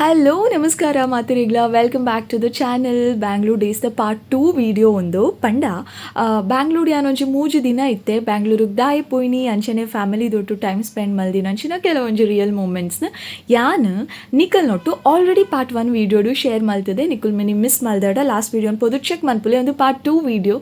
Hello, ನಮಸ್ಕಾರ ಮಾತೆರೆಗ್ಲ. Welcome back to the channel. Bangalore days the part 2 video ಉಂದು. ಪಂಡ ಬ್ಯಾಂಗ್ಳೂರ್ ಯಾನೊಂಜಿ 3 ದಿನ ಇತ್ತೆ. ಬ್ಯಾಂಗ್ಳೂರಿಗೆ ದಾಯಿ ಪೋಯಿನಿ, ಅಂಚನೆ ಫ್ಯಾಮಿಲಿ ದೊಟ್ಟು ಟೈಮ್ ಸ್ಪೆಂಡ್ ಮಲ್ದಿನ, ಅಂಚಿನ ಕೆಲವೊಂಜಿ ರಿಯಲ್ ಮೂಮೆಂಟ್ಸ್ನ ಯಾನ್ ನಿಕಲ್ ನೊಟ್ಟು ಆಲ್ರೆಡಿ ಪಾರ್ಟ್ 1 ವೀಡಿಯೋಡು ಶೇರ್ ಮಲ್ತದೆ. ನಿಕುಲ್ ಮಿನಿ ಮಿಸ್ ಮಲ್ದಾಡ ಲಾಸ್ಟ್ ವೀಡಿಯೋನ್ ಪೋದು ಚೆಕ್ ಮನ್ಪುಲೆ. ಒಂದು ಪಾರ್ಟ್ 2 ವೀಡಿಯೋ.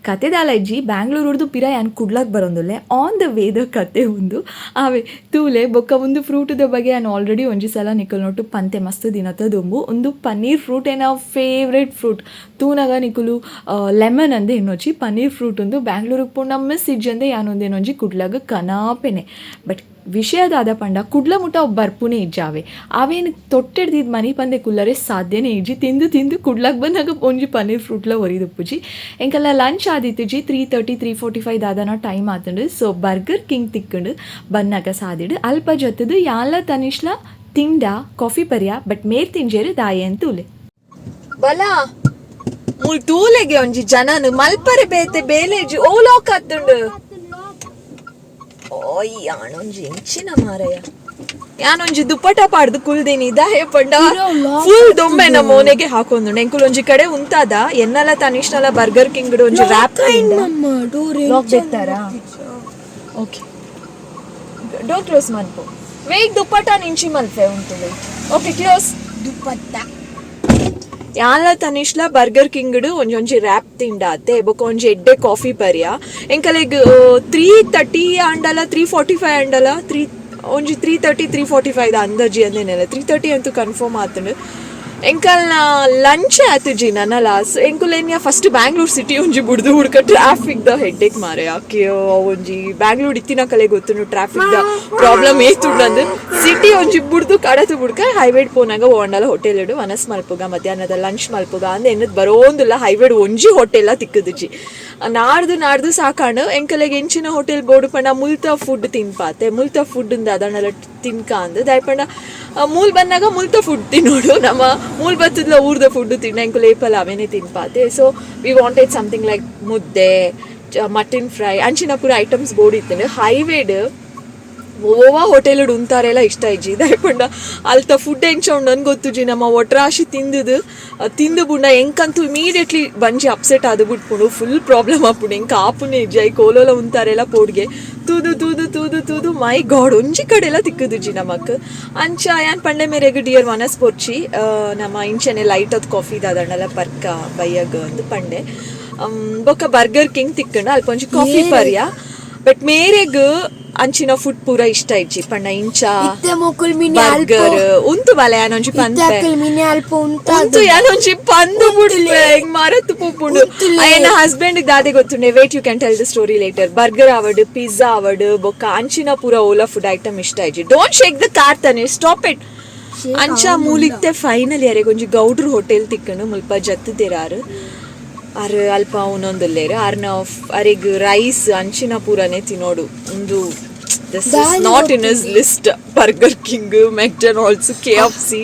ಕತೆ ದಾಲಜ್ಜಿ, ಬ್ಯಾಂಗ್ಳೂರುಡ್ದು ಪಿರ ಯಾನ್ ಕುಡ್ಲಕ್ ಬರೋಂದುಲ್ಲೆ, ಆನ್ the ವೇದ ಕತೆ ಉಂದು. ಆವೆ ತೂಲೆ. ಬೊಕ್ಕ ಒಂದು ಫ್ರೂಟದ ಬಗ್ಗೆ ಯಾನ್ ಆಲ್ರೆಡಿ ಒಂಜಿ ಸಲ ನಿಕುಲ್ ನೊಟ್ಟು ಪಂತೆ ಮಸ್ತ್ ದಿನತ ದುಂಬು. ಒಂದು ಪನ್ನೀರ್ ಫ್ರೂಟ್ ಏನ ಫೇವ್ರೆಟ್ ಫ್ರೂಟ್. ತೂನಗ ನಿಕುಲು ಲೆಮನ್ ಅಂದೆ ಎನ್ನೊಚಿ, ಪನ್ನೀರ್ ಫ್ರೂಟ್ ಉಂದು. ಬ್ಯಾಂಗ್ಳೂರಿಗೆ ಪೋಂಡ ಮಿಸ್ ಇಜ್ಜಂದೆ ಯಾನೊಂದೇನೊಂಜಿ ಕುಡ್ಲಗ್ ಕನಾಪೆನೆ. ಬಟ್ ವಿಷಯ ದಾದ ಪಂಡ, ಕುಡ್ಲ ಮುಟ್ಟ ಅವು ಬರ್ಪುನೇ ಇಜ್ಜಾವೆ. ಅವೇನು ತೊಟ್ಟೆಡ್ದಿದ್ದು ಮನಿ ಪಂದೆ ಕುಲ್ಲರೆ ಸಾಧ್ಯನೇ ಇಜ್ಜಿ. ತಿಂದು ತಿಂದು ಕುಡ್ಲಕ್ ಬಂದಾಗ ಒಂಜಿ ಪನ್ನೀರ್ ಫ್ರೂಟ್ಲ ಒರಿದುಪ್ಪುಜಿ. ಎಂಕಲ್ಲ ಲಂಚ್ ಆದಿತ್ತುಜಿ. 3:30, 3:45 ದಾದನ ಟೈಮ್ ಆತುಂಡು. ಸೊ ಬರ್ಗರ್ ಕಿಂಗ್ ತಿಕ್ಕಂಡು ಬನ್ನಾಗ ಸಾದಿಡು ಅಲ್ಪ ಜೊತೆದು ಯಾಲ ತನಿಷ್ಲ ತಿಂಡ, ಕಾಫಿ ಪರ್ಯ. ಬಟ್ ಮೇರ್ ತಿಂಜೇರು ದಾಯೆ ಅಂತೂಲೆ. ಬಲ ಮುಲ್ ತೂಲೆಗೆ ಒಂಜಿ ಜನನು ಮಲ್ಪರೆ ಬೇತೆ ಬೇಲೇಜಿ ಓ ಲಾಕ್ ಆತುಂಡು. ಓಯ್, ಯಾನೊಂಜಿ ಎಂಚಿನ ಮಾರಯ್ಯ, ಯಾನೊಂಜಿ ದುಪ್ಪಟ ಪಾಡ್ದು ಕುಲ್ದಿನಿ. ದಾಯೆ ಪಂಡ ಫುಲ್ ದೊಂಬೆ ನಮ್ಮ ಮೋನೆಗೆ ಹಾಕೊಂದು. ಎಂಕುಲ್ ಒಂಜಿ ಕಡೆ ಉಂತಾದ. ಎನ್ನಲ ತನಿಷ್ನಲ ಬರ್ಗರ್ ಕಿಂಗ್ ಒಂಜಿ ರ್ಯಾಪ್. ಲಾಕ್ ಬಿತ್ತಾರಾ? ಓಕೆ, ಡೋರ್ ಕ್ಲೋಸ್ ಮನ್ಪು. ವೇಟ್, ದುಪ್ಪಟ ನಿಂಚಿ ಮಲ್ಪೆ ಉಂಟು. ವೇಟ್. Okay, close. ದುಪ್ಪಟ್ಟ. ಯಾನ್ಲ ತನಿಷ್ಲ ಬರ್ಗರ್ ಕಿಂಗ್ಡ್ ಒಂಜೊಂಜಿ ರ್ಯಾಪ್ ತಿಂಡಾತೆ, ಬೊಕ ಒಂಜಿ ಎಡ್ಡೆ ಕಾಫಿ ಪರ್ಯ. ಎಂಕಲೆಗ್ 3:30 ಆಂಡಲ, 3:45 ಆಂಡಲ, ತ್ರೀ ಒಂಜಿ 3:30, 3:45 ಅಂದಾಜಿ ಅಂದೇನೆಲ್ಲ. 3:30 ಅಂತೂ ಕನ್ಫರ್ಮ್ ಆತುಂಡು. ಎಂಕಲ್ನ ಲಂಚ್ ಆತುಜಿ ನನ್ನ ಲಾಸ್. ಎಂಕುಲೆನ್ಯ ಫಸ್ಟ್ ಬ್ಯಾಂಗ್ಳೂರ್ ಸಿಟಿ ಒಂಜಿ ಬುಡ್ದು ಹುಡ್ಕ ಟ್ರಾಫಿಕ್ ದ ಹೆಡ್ಡೇಕ್ ಮಾರೆ. ಆಕೆ ಒಂಜಿ ಬ್ಯಾಂಗ್ಳೂರ್ ಇತ್ತಿನ ಕಲೆ ಗೊತ್ತುಂಡು ಟ್ರಾಫಿಕ್ the problem ಏತುಂಡಂದು. ಸಿಟಿ ಒಂಜಿ ಬುಡ್ದು ಕಡತು ಬುಡ್ಕ ಹೈವೇಡ್ ಪೋನಾಗ ಓಂಡಲ ಹೋಟೆಲ್ ಇಡು ವನಸ್ ಮಲ್ಪುಗ, ಮಧ್ಯಾಹ್ನದ ಲಂಚ್ ಮಲ್ಪುಗ ಅಂದ್ ಎನ್ನದ್ ಬರೋಂದುಲ್ಲ. ಹೈವೇಡ್ ಒಂಜಿ ಹೋಟೆಲ್ ತಿಕ್ಕುದುಜಿ. ನಾಡ್ದು ನಾಡ್ದು ಸಾಕಾಂಡು. ಎಂಕಲೆಗ್ ಎಂಚಿನ ಹೋಟೆಲ್ ಬೋಡು ಪಂಡ ಮುಲ್ತ ಫುಡ್ ತಿನ್ಪಾತೆ. ಮುಲ್ತ ಫುಡ್ ಅದನ್ನೆಲ್ಲ ತಿನ್ಕ ಅಂದ್ ದಾಯ್ ಪಂಡ ಮೂಲ್ ಬಂದಾಗ ಮುಲ್ತ ಫುಡ್ ತಿನ್ನೋಡು. ನಮ್ಮ ಮೂಲ್ ಬತ್ತದ್ಲ ಊರ್ದ ಫುಡ್ ತಿನ್ನ ಎಂಕುಲು ಏಪಲ ಅವೇನೆ ತಿನ್ಪಾತೆ. So we wanted something like ಮುದ್ದೆ, ಮಟನ್ ಫ್ರೈ, ಅಂಚಿನ ಪೂರ ಐಟಮ್ಸ್ ಬೋರ್ಡ್ ಇತ್ತು. ಹೈವೇಡ್ ಓವಾ ಹೋಟೆಲ್ ಉಂತಾರೆಲ್ಲ ಇಷ್ಟ ಇಜ್ಜಿ. ದಾಯ್ ಪಂಡ ಅಲ್ತ ಫುಡ್ ಎಂಚ ಉಂಡು ನನ್ಗೆ ಗೊತ್ತುಜಿ. ನಮ್ಮ ಒಟ್ರಾಶಿ ತಿಂದುದು ತಿಂದು ಬುಂಡ ಎಂಕಂತೂ ಇಮಿಡಿಯೇಟ್ಲಿ ಬಂಜಿ ಅಪ್ಸೆಟ್ ಆದು ಬಿಟ್ಪುಂಡು. ಫುಲ್ ಪ್ರಾಬ್ಲಮ್ ಆಪುಂಡು. ಎಂಕ ಆಪುನೆ ಇಜ್ಜಿ. I ಕೋಲೋಲ ಉಂತಾರೆಲ್ಲ ಪೋಡ್ಗೆ ತೂದು ತೂದು ತೂದು ತೂದು, ಮೈ ಗಾಡ್, ಒಂಜಿ ಕಡೆ ಎಲ್ಲ ತಿಕ್ಕುದುಜಿ ನಮಕ್. ಅಂಚ ಯಾನ್ ಪಂಡೆ ಮೇರೆಗ್, ಡಿಯರ್ ವನಸ್ ಪೊರ್ಚಿ, ನಮ್ಮ ಇಂಚನೆ ಲೈಟ್ ಅದ್ ಕಾಫಿ ದಾದಂಡಲ ಪರ್ಕ ಬಯ್ಯಗ್ ಅಂದ್ ಪಂಡೆ. ಬೊಕ್ಕ ಬರ್ಗರ್ ಕಿಂಗ್ ತಿಕ್ಕಂಡು ಅಲ್ಪ ಒಂಜಿ ಕಾಫಿ ಪರ್ಯ. ಬಟ್ ಮೇರೆಗ್ ಅಂಚಿನ ಫುಡ್ ಪೂರ ಇಷ್ಟ ಇಜ್ಜಿ. ಪಂಡ ಇಂಚ ಇತ್ತೆ ಮೊಕುಲ್ ಮಿನಿ ಅಲ್ಪ ಬರ್ಗರ್ ಉಂತು ಬಲೆ ಯಾನೊಂಜಿ ಇತ್ತೆ ಪಂತೆ. ಅಕುಲ್ ಮಿನಿ ಅಲ್ಪ ಉಂತ. ಉಂತು, ಯಾನೊಂಜಿ ಪಂದು ಬುಡ್ಪೆ, ಹಿಂಗ್ ಮರತು ಪೋಪುಂಡು. ಉಂತುಲೆ. ಅಯ್ಯನ ಹಸ್ಬೆಂಡ್ ದಾದೆ ಗೊತ್ತುಂಡೆ. Wait, you can tell the story later. Burger ಆವಡ್, ಪಿಜ್ಜಾ ಆವಡ್, ಬೊಕ್ಕ ಅಂಚಿನ ಪೂರ ಓಲಾ ಫುಡ್ ಐಟಮ್ ಇಷ್ಟ ಇಜ್ಜಿ. Don't shake the car ತಾನೆ, ಸ್ಟಾಪ್ it. ಅಂಚ ಮೂಲಿಕ್ತೆ ಫೈನಲ್ ಯಾರಿಗೆ ಒಂಜಿ ಗೌಡ್ರು ಹೋಟೆಲ್ ತಿಕ್ಕಂಡು. ಮುಲ್ಪ ಜತ್ತುದಿರಾರು ಆರ್ ಅಲ್ಪ ಉನೊಂದುಲ್ಲೇರು. ಆರ್ನ ಅರೆಗ್ ರೈಸ್ ಅಂಚಿನ ಪೂರನೆ ತಿನ್ನೋಡು ಒಂದು. This is not in his list. Burger king, McDonald's, KFC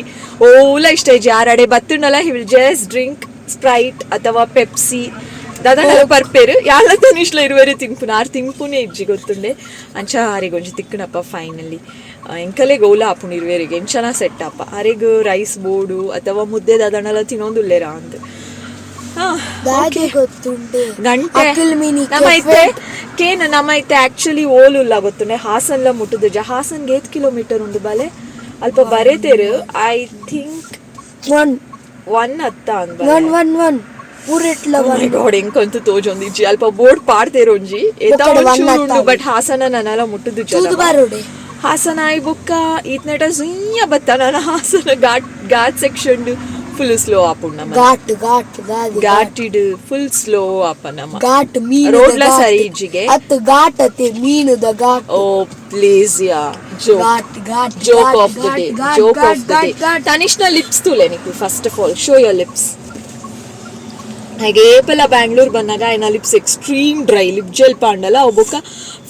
ಓಲ ಇಷ್ಟ ಇಜ್ಜಿ. ಆರಡೆ ಬತ್ತುಂಡಲ he will just drink Sprite ಅಥವಾ ಪೆಪ್ಸಿ ದಾದ ಪರ್ಪೇರು. ಯಾಲ ತನಿಷ್ಲ ಇರುವರೆ ತಿನ್ಪುನ, ಆರ್ ತಿನ್ಪುನೇ ಇಜ್ಜಿ ಗೊತ್ತುಂಡೆ. ಅಂಚ ಆರೆಗ್ ಒಂಜಿ ತಿಕ್ಕಣಪ್ಪ ಫೈನಲಿ. ಎಂಕಲೆ ಗೋಲ ಆಪುಂಡು ಇರುವೆರಿಗೆ ಎಂಚನ ಸೆಟ್ ಅಪ್ಪ. ಅರೆಗ್ ರೈಸ್ ಬೋಡು ಅಥವಾ ಮುದ್ದೆ ದಾದಣಲ ತಿನ್ನೊಂದುಲ್ಲೇರ ಅಂದ್. ದಾದೆ ಗೊತ್ತುಂಡೆ. ಗಂಟೆ ಅಕುಲ್ ಮಿನಿ. ನಮ್ಮ ಐತೆ ಕೇನ್ ನಮ್ಮ ಐತೆ ಆಕ್ಚುಲಿ ಓಲುಲ್ಲ ಗೊತ್ತುಂಡೆ. ಹಾಸನ್ಲ ಮುಟ್ಟುದುಜ. ಹಾಸನ್ಗೆ ಏತ್ ಕಿಲೋಮೀಟರ್ ಉಂಡು ಬಲೆ? ಅಲ್ಪ ಬರೇತೇರು, I think. One. One ಅತ್ತ ಅಂದ್. ಒನ್ ಒನ್ ಒನ್ ಪೂರೆಟ್ಲ ಒನ್. ಗಾಡ್, ಎಂಕಂತೂ ತೋಜೊಂದಿಜ್ಜಿ. ಅಲ್ಪ ಬೋರ್ಡ್ ಪಾಡ್ತೇರು ಒಂಜಿ ಏತ. ಬೊಕ್ಕಡೆ one ಒಂಚೂರು ಉಂಡು. ಅತ್ತ. ಬಟ್ ಹಾಸನ ನನಲ ಮುಟ್ಟುದುಜ. ತೂದು ಬಾರೋಡೆ. ಹಾಸನ ಆಯ್ ಬೊಕ್ಕ ಈತ್ನೆಟ ಸುಯ್ಯ ಬತ್ತ. ನಾನು Hassan ghat ghat section full slow ಆಪುಂಡು ನಮ್ಮ. ಘಾಟ್ ಘಾಟ್ ದಾದೆ? ಘಾಟಿಡ್ ಫುಲ್ ಸ್ಲೋ ಆಪ ನಮ್ಮ. ಘಾಟ್ ಮೀನುದ. ರೋಡ್ಲ ಘಾಟ್. ಸರಿ ಇಜ್ಜಿಗೆ. ಅತ್ತು ಘಾಟ್ ಅತ್ತೆ, ಮೀನುದ ಘಾಟ್. ಓ ಪ್ಲೀಸ್ ಯಾ, ಜೋಕ್. Ghat ghat. Joke of the day, joke of the day. ತನಿಷ್ನ lips ತೂಲೆ ನಿಕ್ಕು. First of all, show your lips. ಹಾಗೆ ಏಪಲ ಬ್ಯಾಂಗ್ಳೂರ್ ಬಂದಾಗ ಆಯ್ನ lips extreme dry. Lip gel ಪಾಂಡಲ ಅವು ಬೊಕ್ಕ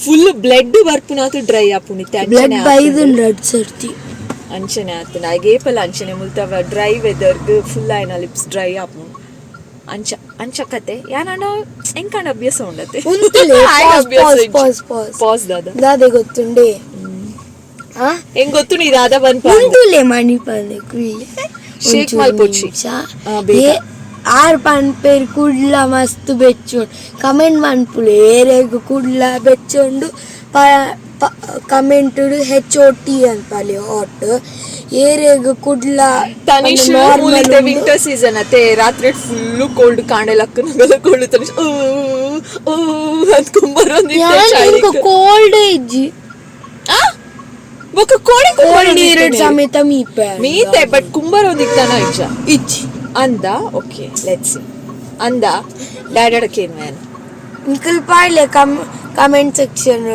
ಫುಲ್ ಬ್ಲಡ್ ಬರ್ಪುನಾತು ಡ್ರೈ ಆಪುಂಡಿತ್ತೆ. ಬ್ಲಡ್ ಬೈದನ್ ರಡ್ ಸರ್ತಿ. ಅಂಚನೆ ಆತನ ಏಪಲ ಅಂಚನೆ. ಮುಲ್ತವ ಡ್ರೈ ವೆದರ್ಗ್ ಫುಲ್ ಆಯ್ನ ಲಿಪ್ಸ್ ಡ್ರೈ ಆಪುಂಡು. ಅಂಚ ಅಂಚ ಕತೆ. ಯಾನಂಡ ಎಂಕಂಡ ಅಭ್ಯಾಸ ಉಂಡತೆ. ಉಂತುಲೆ. Pause, pause, pause. Pause ದಾದ? ದಾದೆ ಗೊತ್ತುಂಡೆ. ಆ? ಎಂಗ್ ಗೊತ್ತು ನೀ ದಾದ ಪನ್ಪ ಉಂದುಲೆ ಮಣಿಪಂದೆ ಕುಲ್ಲೆ. Shake ಮಲ್ಪೊಚ್ಚಿ. ಆ, ಬೇಗ. ಏ ಆರ್ ಪನ್ಪೇರ್ ಕುಡ್ಲ ಮಸ್ತ್ ಬೆಚ್ಚುಂಡು. ಕಮೆಂಟ್ ಮನ್ಪುಲೆ ಏರೆಗ್ ಕುಡ್ಲ ಬೆಚ್ಚುಂಡು. ಕಮೆಂಟ್ ಹೆಚ್ ಓ ಟಿ ಅನ್ಪಲೆ ಹಾಟ್. ಏರೆಗ್ ಕುಡ್ಲ ತನಿಷ್ normal ಮೂಲಿತೆ ಉಂಡು. ವಿಂಟರ್ ಸೀಸನ್ ಅತ್ತೆ, ರಾತ್ರಿ ಫುಲ್ ಕೋಲ್ಡ್, ಕಾಂಡೆ ಲಕ್ಕನಗಲ ಕೋಲ್ಡ್. ತನಿಷ್ ಊ ಊ ಅಂತ ಯಾನ್ ಎಂಕ್ ಕೋಲ್ಡ್ ಇಜ್ಜಿ. ಬೊಕ್ಕ ಕೋಳಿ ಕೋಲ್ಡ್ ನೀರು ಸಮೇತ ಮೀಪೆ. ಮೀತೆ, ಬಟ್ ಕುಂಬರೊಂದಿತ್ತಾನ ಇಜ್ಜ? ಇಜ್ಜಿ. ಅಂದ, ಓಕೆ, let's see. ಅಂದ ಡ್ಯಾಡಡಕೇನ್ ಮ್ಯಾನ್. ನಿಕಲ್ ಪಾಡ್ಲೆ ಕಮೆಂಟ್ ಸೆಕ್ಷನ್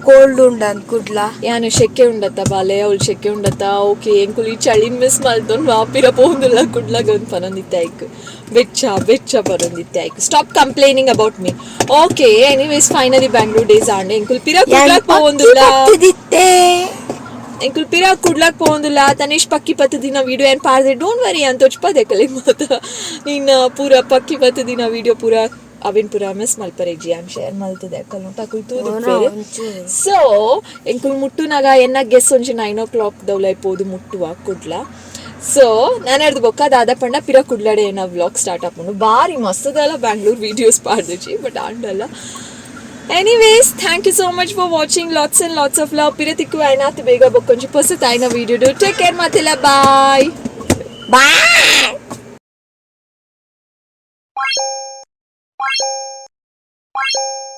ಕೋಲ್ಡ್ ಉಂಡು ಅಂದ್ ಕುಡ್ಲ. ಯಾನು ಶೆಕೆ ಉಂಡತ್ತ ಬಾಲೆ, ಅವಳು ಶೆಕೆ ಉಂಡತ್ತ. ಓಕೆ, ಎಂಕುಲು ಈ ಚಳಿನ್ ಮಿಸ್ ಮಲ್ತೊಂದು ವಾಪಿರ ಪೋಂದುಲ್ಲ ಕುಡ್ಲಾಗ ಒಂದು ಪನೊಂದಿತ್ತೆ. ಐಕ್ ಬೆಚ್ಚ ಬೆಚ್ಚ ಬರೊಂದಿತ್ತೆ. ಐಕ್ stop complaining about me, okay? Anyways, finally Bangalore days and ಎಂಕುಲು ಪಿರ ಕುಡ್ಲಾಕ್ ಪೋವೊಂದುಲ್ಲ. ಪತ್ತಿದಿತ್ತೆ. ಎಂಕುಲು ಪಿರ ಕುಡ್ಲಾಕ್ ಪೋವೊಂದುಲ್ಲ. ತನಿಷ್ ಪಕ್ಕಿ ಪತ್ತು ದಿನ ವೀಡಿಯೋ ಏನ್ ಪಾಡ್ದೆ. Don't worry ಅಂತ ತೋಚ್ಪದೆ ಕಲೆ ಮಾತ. ನಿನ್ನ ಪೂರ ಪಕ್ಕಿ ಪತ್ತು ದಿನ ವೀಡಿಯೋ ಪೂರ ಅವಿನ್ ಪೂರ ಮಿಸ್ ಮಲ್ಪರೆಜಿ. ಆನ್ ಶೇರ್ ಮಲ್ತದೆ ಅಕಲ್ ಅಕುಲು ತೂದು. ಸೊ ಎಂಕುಲು ಮುಟ್ಟುನಾಗ ಎನ್ನ ಗೆಸ್ ಒಂಜಿ 9 ಓ ಕ್ಲಾಕ್ ದೌಲೈ ಪೋದು ಮುಟ್ಟುವ ಕುಡ್ಲ. ಸೊ ನಾನು ಅರ್ಧ ಬೊಕ್ಕ ದಾದ ಪಂಡ ಪಿರ ಕುಡ್ಲಡೆ ಏನ ವ್ಲಾಗ್ ಸ್ಟಾರ್ಟ್ ಆಪುಂಡು. ಬಾರಿ ಮಸ್ತದಲ್ಲ ಬ್ಯಾಂಗ್ಳೂರ್ ವೀಡಿಯೋಸ್ ಪಾಡ್ದುಜಿ, ಬಟ್ ಆಂಡಲ್ಲ. Anyways, thank you so much for watching. Lots and lots of love. ಪಿರ ತಿಕ್ಕು ಆಯ್ನಾತ್ ಬೇಗ ಬೊಕ್ಕೊಂಜಿ ಪೊಸ ತಾಯ್ನ ವೀಡಿಯೋ. ಟೇಕ್ ಕೇರ್ ಮಾತೆಲ್ಲ, ಬಾಯ್. ಬಾಯ್. Bye.